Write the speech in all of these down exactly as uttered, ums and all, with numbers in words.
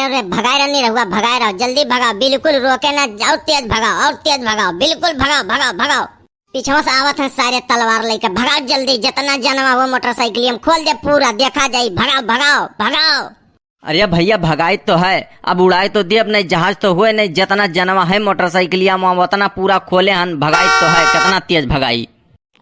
अरे भगाए रहो निरहुआ, भगाए रहो, जल्दी भगाओ, बिल्कुल रोके ना, और तेज भगाओ, और तेज भगाओ, बिल्कुल भगाओ, भगाओ, भगाओ। पीछवा से आवत हैं सारे तलवार लेके, भगाओ जल्दी, जितना जनवा हो मोटरसाइकिलिया में खोल दे पूरा, देखा जाई, भगाओ, भगाओ, भगाओ। अरे भैया, भगाई तो है, अब उड़ाई तो देब नहीं, जहाज तो हुए नहीं, जितना जनवा है मोटरसाइकिलिया में उतना पूरा खोले हन, भगाई तो है, कितना तेज भगाई।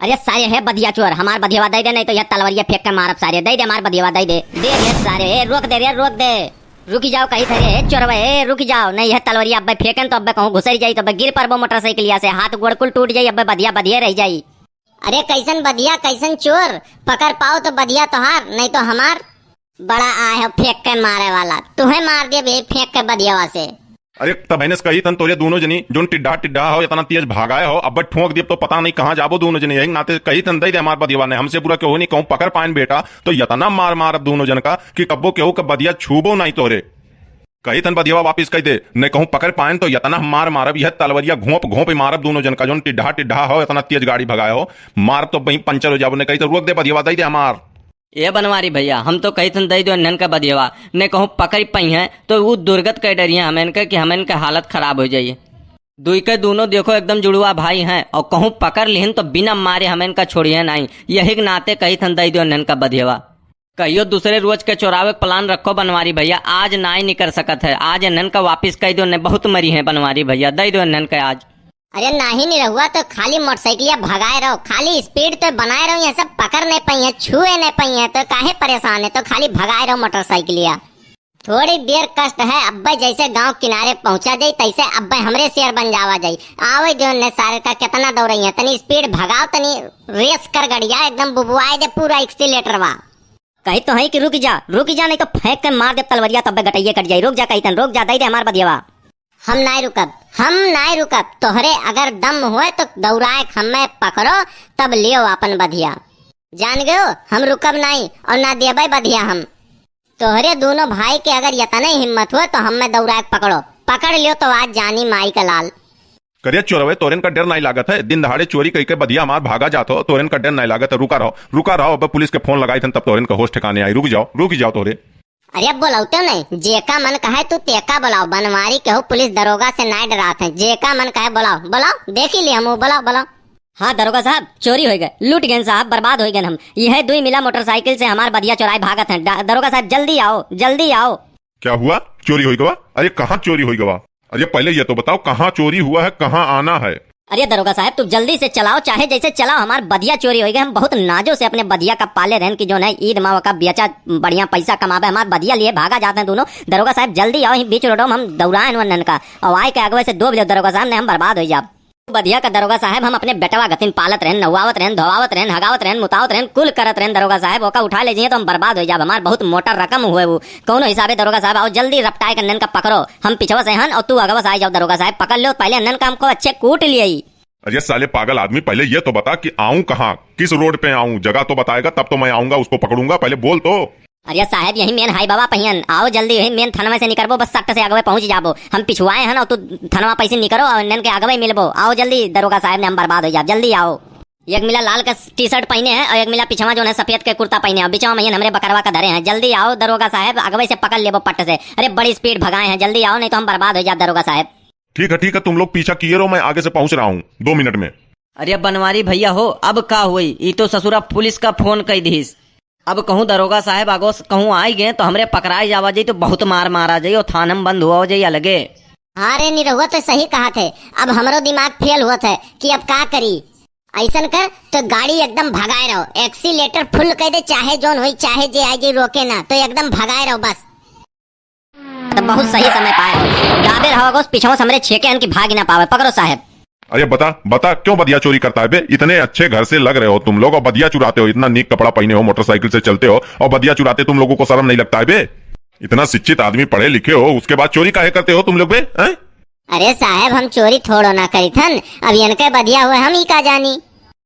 अरे सारे हे बधिया चोर, हमार बधियवा दे दे, नहीं तो यह तलवरिया फेंक के मारब सारे, दे दे हमार बधियवा, दे दे, दे दे सारे, ए, रोक दे रे, रोक दे। रुकी जाओ कही थे रे, ए चोरवा, ए, रुकी जाओ, नहीं यह तलवरिया अब्बे फेंकन तो अब्बे कहूँ घुसरी जाई, तो अब्बे गिर पड़बो मोटरसाइकिलिया से, हाथ गोड़ कुल टूट जाई, अब्बे बधिया बधिये रह जाई। अरे कैसन बधिया, कैसन चोर, पकड़ पाओ तो बधिया तोहार, नहीं तो हमार। बड़ा आए हो फेंक के मारे वाला, तुहे मार दिया बे फेंक के बधियवा से। अरे तब भैंस कही थन तोरे दोनों जनी, जोन टिड्ढा टिड्ढा हो, इतना तेज भागाए हो, अब ठोंक दिए तो पता नहीं कहाँ जाबो दोनों जनी। यही नाते कही थन दे दे हमार बधियवा ने, हमसे बुरा केहू नहीं कहूँ, पकड़ पाएन बेटा तो इतना मार मारब दोनों जन का कि कब्बो केहू का बधिया छूबो नहीं तोरे। कही थन बधियवा वापिस कह दे, नहीं कहूँ पकड़ पाएन तो इतना मार मारब, यह तलवरिया घोंप घोंप मारब दोनों जन का, जोन टिड्ढा टिड्ढा हो, इतना तेज गाड़ी भगाए हो, मारब तो वहीं पंचर हो जाबो। नहीं कही तो रोक दे बधियवा, दे दे हमार। ए बनवारी भैया, हम तो कही थन दे दो इन्हन का बधियवा, ने कहूँ पकड़ पइहें तो ऊ दुर्गत कह डरिहें हमन के कि हमन के हालत खराब हो जाई। दुई के दूनों देखो एकदम जुड़वा भाई हैं और कहूँ पकड़ लिहन तो बिना मारे हमन का छोड़िहें नाहीं। यही के नाते कही थन दे दो इन्हन का बधियवा। कहियो दूसरे रोज के चोरावे के plan रखो बनवारी भैया, आज नाहीं निकर सकत है, आज इन्हन का वापिस कह दो, ने बहुत मरिहें बनवारी भैया, दे दो इन्हन का आज। अरे नाहीं निरहुआ, तो खाली मोटरसाइकिलिया भगाए रहो, खाली speed तो बनाए रहो, यह सब पकड़ नहीं पइहें, छुए नहीं पइहें, तो काहे परेशान है, तो खाली भगाए रहो मोटरसाइकिलिया। थोड़ी देर कष्ट है, अब्बे जैसे गांव किनारे पहुंचा जाई, तैसे अब्बे हमरे शेर बन जावा जाई। आवे दो ने सारे का कितना दौड़ई है, तनी speed भगाओ, तनी race कर गड़िया, एकदम बुबुआए दे पूरा accelerator वा। कही तो है कि रुक जा, रुक जा, नहीं तो फेंक के मार दे तलवरिया, तब्बे गटइये कट जाई। रुक जा कही तन, रुक जा, दे दे हमार बधियवा। हम नाय रुकब, हम नाय रुकब। तोहरे अगर दम होए तो दौड़ाए के हमें पकड़ो, तब लियो आपन बधिया। जान गयो, हम रुकब नाई और ना देबै बधिया हम। तोहरे दोनों भाई के अगर यतने हिम्मत होए तो हमें दौड़ाए के पकड़ो, पकड़ लियो तो आज जानी माई का लाल। करिया चोरवे, तोरेन का डर नाई लागत है? दिन दहाड़े चोरी कई के बधिया हमार भागा जात हो, तोरेन का डर नाई लागत है? रुका रहो, रुका रहो, अब पुलिस के फोन लगाई थन, तब तोरेन का होश ठिकाने आई। रुक जाओ, रुक जाओ तोरे। अरे बोलौते नहीं, जेका मन कहे तू तेका बोलाओ, बनवारी केहू पुलिस दरोगा से नाय डरात है, जेका मन कहे बोलाओ, बोलाओ, देखी ली हमहू, बोलाओ, बोलाओ। हाँ दरोगा साहब, चोरी होइ गए, लूट गए साहब, बर्बाद होइ गए हम। यह दुई मिला मोटरसाइकिल से हमार बधिया चोराए भागत हैं। डा-, दरोगा साहब जल्दी आओ, जल्दी आओ। क्या हुआ? चोरी होइ गवा? अरे कहाँ चोरी होइ गवा? अरे पहले ये तो बताओ कहाँ चोरी हुआ है, कहाँ आना है? अरे दरोगा साहब, तू जल्दी से चलाओ, चाहे जैसे चलाओ, हमार बधिया चोरी होइ गए। हम बहुत नाजो से अपने बधिया का पाले रहन कि जो है ईद माँ का बेचा बढ़िया पैसा कमावे, हमार बधिया लिए भागा जात हैं दोनों। दरोगा साहब जल्दी आओ, यहीं बीच रोडो में हम दौड़ाएन वन्नन का, और आए के अगवे से दो बजे दरोगा साहब ने हम बर्बाद होइ जाब। बधिया का दरोगा साहब, हम अपने बेटवा गतिन पालत रहन, नहवावत रहन, धोवावत रहन, हगावत रहन, मुतावत रहन, कुल करत रहन दरोगा साहब, ओका उठाए ले जाइए तो हम बर्बाद होइ जाब, हमार बहुत मोटा रकम हुए वो। कौनो हिसाबे दरोगा साहब, आओ जल्दी रपटाए के अन्नन का पकड़ो, हम पिछवा से हन और तू अगवा से आ जाओ दरोगा साहब, पकड़ लो पहले अन्नन का, हमको अच्छे कूट लिए। अरे साले पागल आदमी, पहले ये तो बता कि आऊं कहाँ, किस रोड पे आऊं, जगह तो बताएगा तब तो मैं आऊंगा, उसको पकड़ूंगा, पहले बोल तो। अरे साहब, यही मेन हाई बाबा पहियन, आओ जल्दी, यही मेन थनवा से निकरबो, बस सट से अगवे पहुंच जाबो। हम पिछुआए हन और तू थनवा पैसे निकरो और इन्हन के अगवे मिलबो। आओ जल्दी, दरोगा साहब ने हम बर्बाद होइ जाब, जल्दी आओ। एक मिला लाल का टी शर्ट पहने हैं और एक मिला पिछवा जो है सफेद के कुर्ता पहने हैं, बिचवा में हमरे बकरवा का धरे हैं। जल्दी आओ दरोगा साहब, अगवे से पकड़ लेबो पट से। अरे बड़ी स्पीड भगाए हैं, जल्दी आओ, नहीं तो हम बर्बाद होइ जाब दरोगा साहब। ठीक है, ठीक है, तुम लोग पीछा किए रहो, मैं आगे से पहुंच रहा हूँ दो मिनट में। अरे बनवारी भैया हो, अब का हुई? ई तो ससुरा पुलिस का फोन कई दिहिस। अब कहूँ दरोगा साहब आगो स-, कहूँ आई गए तो हमरे पकड़ाए जावा जाई तो बहुत मार मारा जाई और थाना में बंद हुआ हो जाई अलगे। हाँ रे निरहुआ तो सही कहा थे, अब हमरो दिमाग फेल हुआ थे कि अब का करी। ऐसन कर तो गाड़ी एकदम भगाए रहो, एक्सीलेटर फुल कर दे, चाहे जोन होई, चाहे जे आए जे रोके ना, तो एकदम भगाए रहो बस। तो बहुत सही समय पाए हो। जाबे रहो अगोस, पिछवा से हमरे छेके हन कि भाग ही ना पावे। पकड़ो साहेब। अरे बता, बता, क्यों बदिया चोरी करता है बे? इतने अच्छे घर से लग रहे हो तुम लोग और बदिया चुराते हो। इतना नीक कपड़ा पहने हो, मोटरसाइकिल से चलते हो और बदिया चुराते तुम लोगों को शर्म नहीं लगता है बे? इतना शिक्षित आदमी, पढ़े लिखे हो, उसके बाद चोरी काहे करते हो तुम लोग बे? हैं? अरे साहेब, हम चोरी थोड़ो ना करी थन। अब इनके बदिया हुए हम ही का जानी।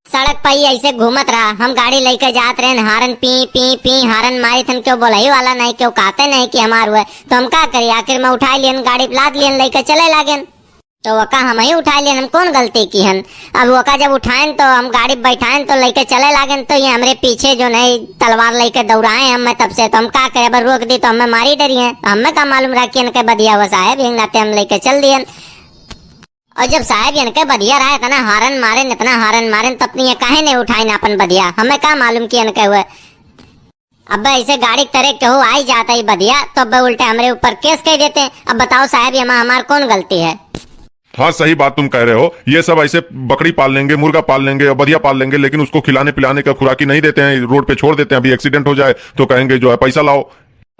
सड़क पर ही ऐसे घूमत रहा, हम गाड़ी लेके जात रहन, हारन पी, पी, पी, हारन मारी थन, क्यों बोलही वाला नहीं, क्यों कहते नहीं कि हमार हुए, तो हम का करी? आखिर में उठाए लियन गाड़ी, लाद लियन, लेके चले लागेन। तो वका हम ही उठाए लेन, हम कौन गलती किहन? अब वका जब उठाएन तो हम गाड़ी बैठाएन तो लइके चले लागेन, तो ये हमरे पीछे जो नहीं तलवार लइके दौड़ाए हमें तब से। तो हम का करे, अब रोक दी तो हमें मारी डरिहैं। तो हमें का मालूम रहा कि इनके बधिया हुआ साहेब, यही नाते हम लइके चल दियन। और जब साहेब इनके बधिया रहा, इतना हारन मारेन, इतना हारन मारेन, तो अपनी ये काहे नहीं उठाइन अपन बधिया? हमें का मालूम कि इनके हुए। अब ऐसे गाड़ी के तरे केहू आई जाता ही बधिया, तो अब उल्टे हमरे ऊपर केस कह देते। अब बताओ साहेब, ये मा हमार कौन गलती है? हाँ, सही बात तुम कह रहे हो। ये सब ऐसे बकरी पाल लेंगे, मुर्गा पाल लेंगे और बधिया पाल लेंगे, लेकिन उसको खिलाने पिलाने का खुराकी नहीं देते हैं, रोड पे छोड़ देते हैं। अभी एक्सीडेंट हो जाए तो कहेंगे जो है पैसा लाओ।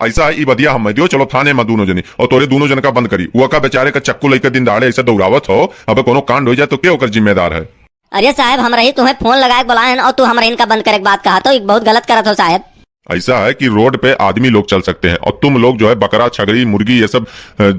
ऐसा है, ई बधिया हम दियो, चलो थाने में दोनों जनी, और तोरे दोनों जन का बंद करी। वो का बेचारे का चक्कू लेकर दिन दहाड़े ऐसे दौड़ावत हो, अब कोनो कांड हो जाए तो के ओकर जिम्मेदार है? अरे साहेब, हम रही तुम्हें फोन लगाए के बोलाए हैं और तू हम रही इनका बंद करे के बात कहा, तो एक बहुत गलत करत हो साहेब। ऐसा है कि रोड पे आदमी लोग चल सकते हैं और तुम लोग जो है बकरा, छगड़ी, मुर्गी ये सब, अ,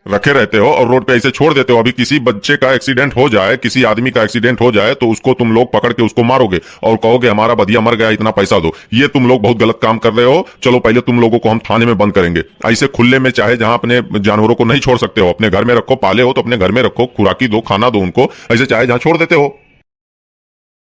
रखे रहते हो और रोड पे ऐसे छोड़ देते हो। अभी किसी बच्चे का एक्सीडेंट हो जाए, किसी आदमी का एक्सीडेंट हो जाए तो उसको तुम लोग पकड़ के उसको मारोगे और कहोगे हमारा बधिया मर गया, इतना पैसा दो। ये तुम लोग बहुत गलत काम कर रहे हो। चलो पहले तुम लोगों को हम थाने में बंद करेंगे। ऐसे खुले में चाहे जहाँ अपने जानवरों को नहीं छोड़ सकते हो, अपने घर में रखो, पाले हो तो अपने घर में रखो, खुराकी दो, खाना दो उनको, ऐसे चाहे जहाँ छोड़ देते हो।